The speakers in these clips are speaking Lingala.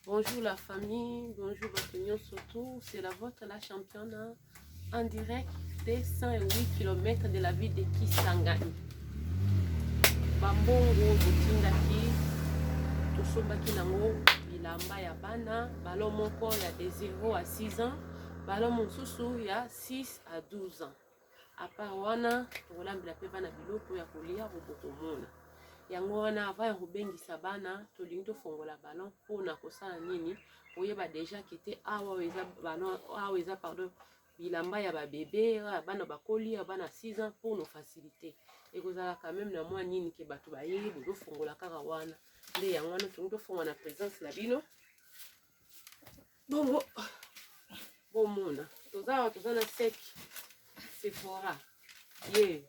Bonjour la famille, bonjour bato nyonso tout, c'est la vôtre la championne en direct des 108 km de la ville de Kisangani. Bambongo botindaki tosombaki nango bilamba ya bana ballon moko ya de 0 à 6 ans ballon mosusu ya 6 à 12 ans À part wana tokolambela mpe bana biloko ya kolia obokomona yango wana avant ya kobengisa bana tolingi tofongola ballon mpona kosala nini koyeba deja kete awa eza ballon awa eza pardon bilamba ya babebe ya bana bakoli ya bana 6 ans pour nos facilité ekozala quand même na mwa nini ke bato baye bozofongola kaka wana nde yango wana tolingi tofongola na présence na bino bongo bomona toza awa toza na sec sephora ye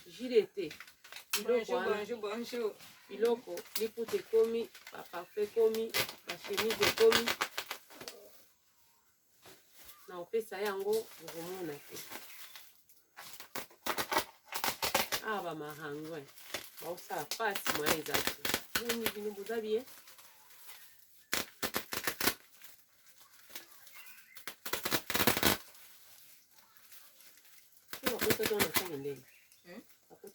jdt biloko wana biloko liputa ekomi baparfum ekomi bachemise ekomi na kopesa yango bokomona te awa bamarangwe baosala mpasi moya eza te boni bino boza bien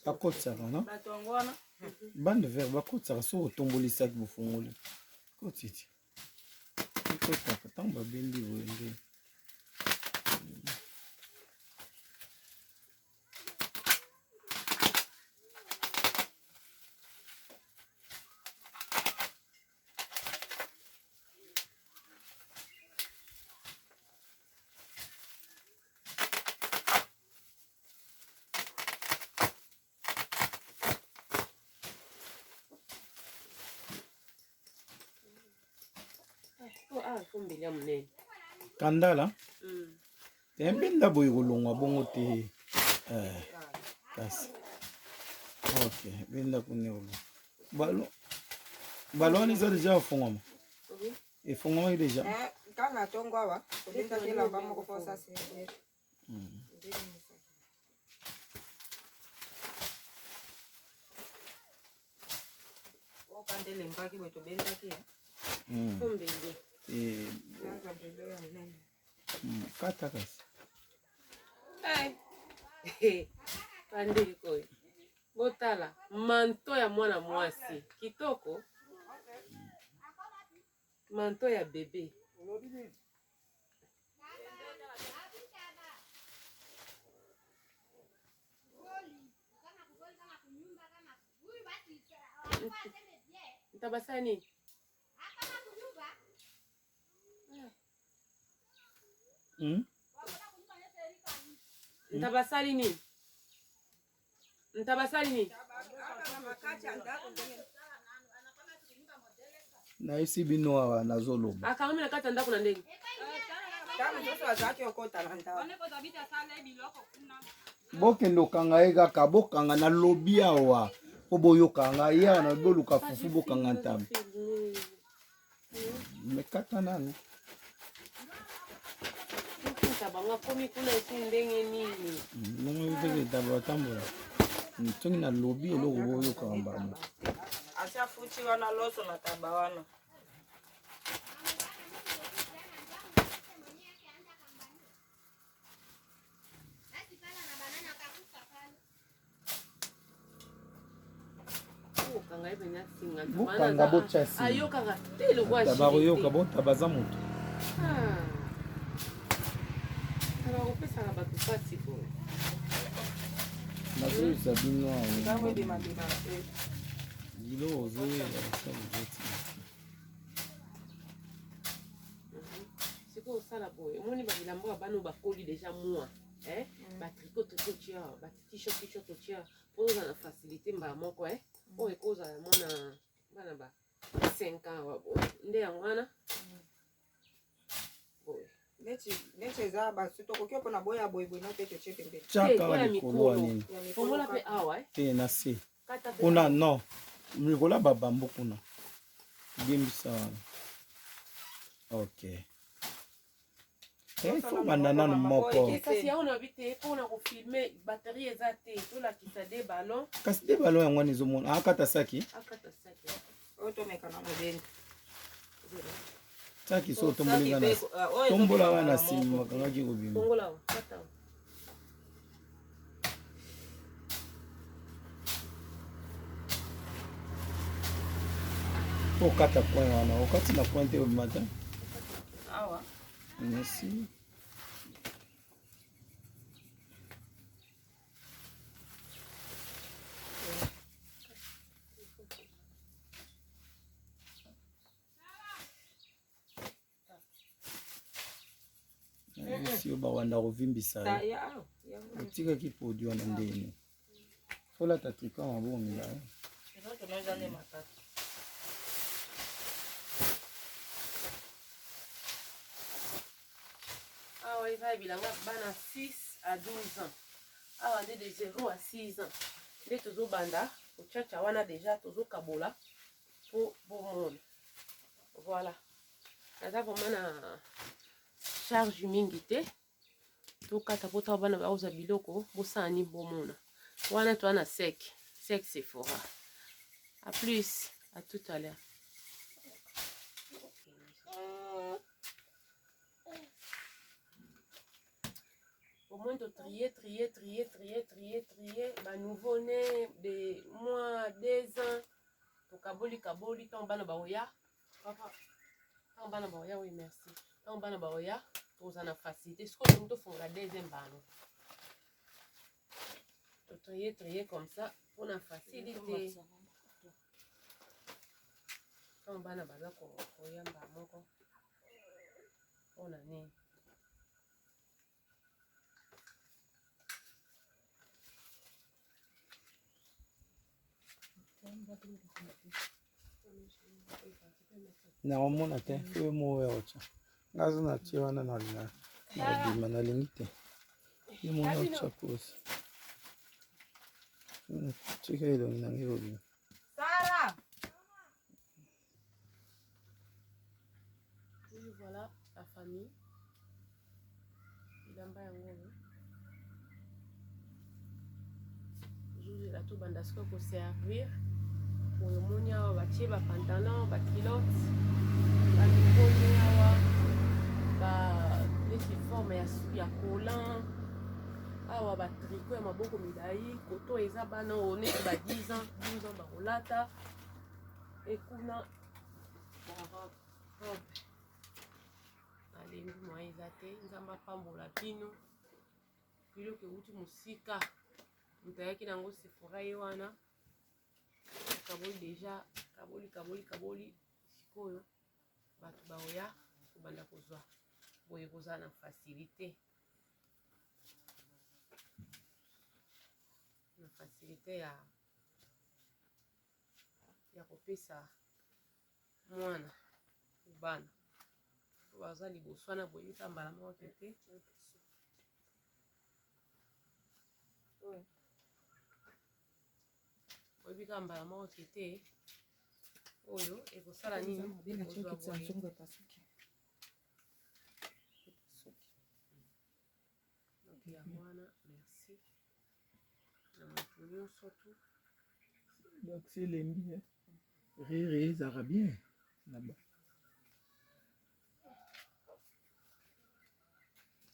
Bakotisaka no bande vert bakotisaka soki otombolisaki bofongoli kotiti ekotaka ntango babendi boye nde Kandala embenda boye kolongwa bongo te eh, kasi ok benda kuna kolongwa balo balo wana eza deja afongwama efongwamaki deja eh, kaka tongo awa tobendaki elamba moko mpo sasi Kata kasi. Bandeko botala manto ya mwana mwasi kitoko manto ya bebe Ntabasani. Ntabasali nini? Ntabasali nini? Nayesi bino awa nazoloba. Akangami na kati ya ndako na ndenge. Bokende okanga ye kaka bokanga na lobi awa mpo boyoka ngai ye awa na boluka fufu bokanga ntaba mekata nanu bango akomi kuna esi ndenge nini ndenge teke ntaba batambola soki na lobi eloko boyokaka mbamo asi afuti wana loso na taba wana Bokanga botya ayokaka te lokola bakoyoka bota baza moto bakopesaka bato mpasi boye nazoyebisa bino awa biloko ozoyeba osala sikoyo osala boye omoni babilamba ya bana oyo bakoli deja mwa eh? mm. batriko triko tia bat-shirt t-shirt tia mpo ozala na facilité mbala moko eh? mm. oyo ekozala mwana bana ba 5 ans awa boye nde yango wana mm. boye neti eza basu tokoki opona boya boye boye no te totie pembeni tia kaka likolo ya nini fongola mpe awa eh? te na se kuna non likolo ya babambu kuna diembisa wana ok il faut banda nanu moko kasi yango na te mpona kofilme batterie eza te tolakisa de ballon kasi de ballon yango wana ezomona akata saki akata saki oyo tomeka na mobeni. Saki so otomboli nga na tombola nga na nsima bakangaki kobima. Okata coin wana, okati na coin te obima te. Awa. Merci. Nayebisi yo bawanda kovimbisa yo otikaki produit wana ndeni folata tricot maboko milai. Awa eza bilanga bana 6 à 12 ans, awa nde de 0 à 6 ans nde tozobanda kochacha wana, deja tozokabola po bomona. Voilà, naza vraiment na charge mingi te, tokata po ntango bana bakozwa biloko bosala nini bomona wana. Toa na sec sec Sephora. À plus, à tout à l'heure. Au moins to trier, trier, trier, trier, trier, trier ba nouveau né de mois 2 ans, tokaboli kaboli. Ntango bana baoya, papa, ntango bana baoya, oui, merci, ntango bana baoya toza na facilité. Sikoyo tolingi tofongola deuxième bano, totrier trier comme ça mpona facilité. Ntango bana baza koyamba moko mpona nini? Nakomona te oyo moko ya otya nga aza na tie wana na kobima, nalingi te ye moko ya otya pose. Tika elongi na ngai kobima. Sarah. Oui, voilà la famille. Bilamba yango oyo tozozela tobanda sikoyo koservir. Oyo omoni awa, batie bapantalon, baculotte, bamikoni awa, ba neti forme ya collant awa, batricot ya maboko milai. Koto eza bana oyo neti ba 10 ans, 12 ans bakolata. Ekuna barobe robe. Nalembi, moyen eza te. Nzambe apambola bino. Biloko euti mosika, moto ayaki nango Sephora ye wana. Kaboli deja, kaboli, kaboli, kaboli. Sikoyo bato baoya kobanda kozwa boye, kozala na facilité ya kopesa mwana bana po baza liboso wana. Boyebi mbala moko te. Oyebi kaka mbala moko ke te oyo ekosala nini, kozwa boye. Donc yango wana, merci na moto nyonso tu. Donc c'est elembi rire ezalaka bien na ba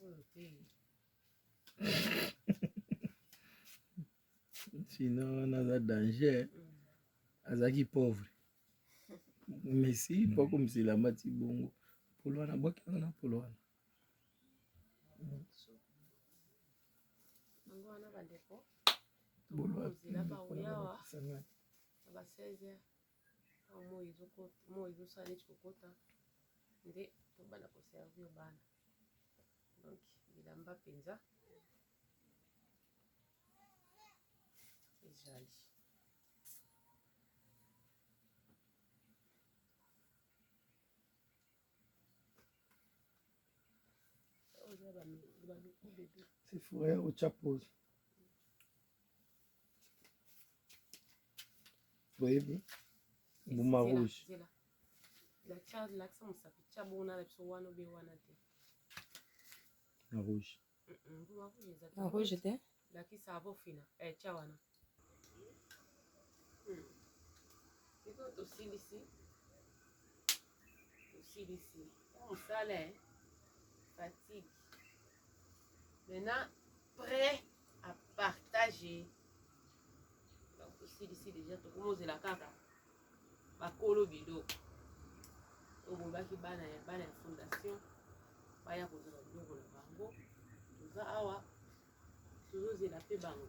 Oyo te. Sinon wana aza danger. Azalaki pauvre, messi po akomisa elamba ti bongo. Polo wana, bwaki wana, polo wana. Yango wana, bandeko. Bolo. Kozela baoyawa na ba 16 heures, ntango moi ezosala neti kokota, nde tobanda koservir bana. Donc bilamba mpenza ezali. Oyo eza baluku bebe. Sephora otya pose, boyebi mbuma rouge. Zela, lakisa, lakisa mosapi, tia bongo na biso wana obe wana te. Na rouge. Mbuma rouge eza te. Na rouge te. Lakisa avofina, tia wana. Sikoyo tosilisi. Tosilisi mosala, eh? Fatigue. Maintenant, prêt à partager. Donc tosilisi déjà, tokomozela kaka bakolo biloko oyo bolobaki, bana ya fondation baya kozwa biloko na bango. Toza awa, tozozela mpe bango.